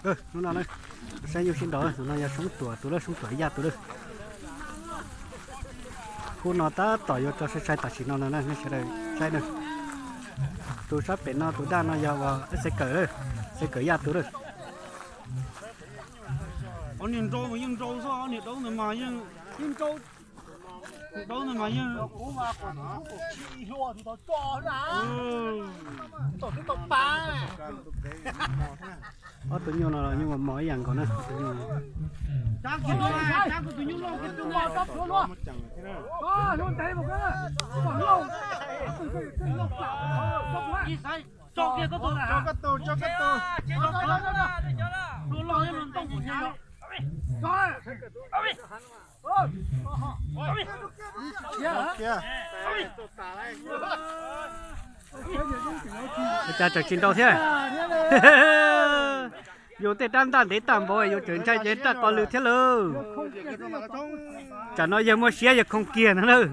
Hnub no na, saib nyuj sib nraus, tus no yog Soob Tuam tus lawm, Soob Tuam Yaj tus lawm. Khub no tab tom yuav tso sai sai tam sim no no na, nej sawv daws saib na. Tus sab pem no tus daj no yog uas Xeev Kawm lawm, Xeev Kawm Yaj tus lawm. Ob niag nrau mas yeej nrau xwb, ob niag daub ntawd mas yeej, yeej nrau, daub ntawd mas yeej. Ob tug nyuj no nyuj mos mos ib yam nkaus na, ob tug nyuj. Tso koj tus, tso koj tus. Ua cas tseem tsis nrau thiab? Yus tej rab ntaj ntev tag npaum yus tseem ntshai ces raj qos lwm thiab lawm. Tsam no yawg muaj siab yawg khoo kiag no lawm.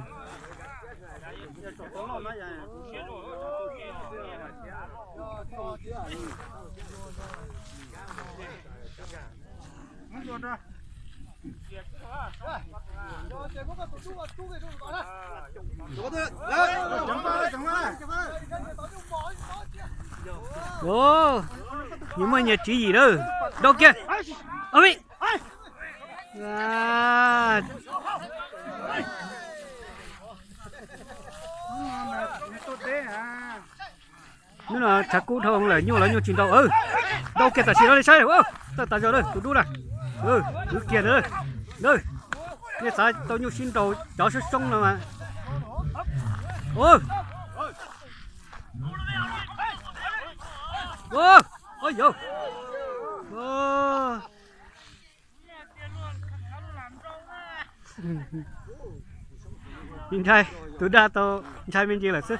Nws muaj nyias tswv yim lawm. Nrau kiag. Hnub no tshav kub dhau lawm, nyuj los nyuj tsis nrau. Nrau kiag tam sim no li saib. Txawj tas zog lawm tus dub na. Kwv kiag ntawd. Nej xav tau nyuj sib nrau cov soob soob no mas. Ntshai, tus daj tau ntshai me ntsis lawm xwb.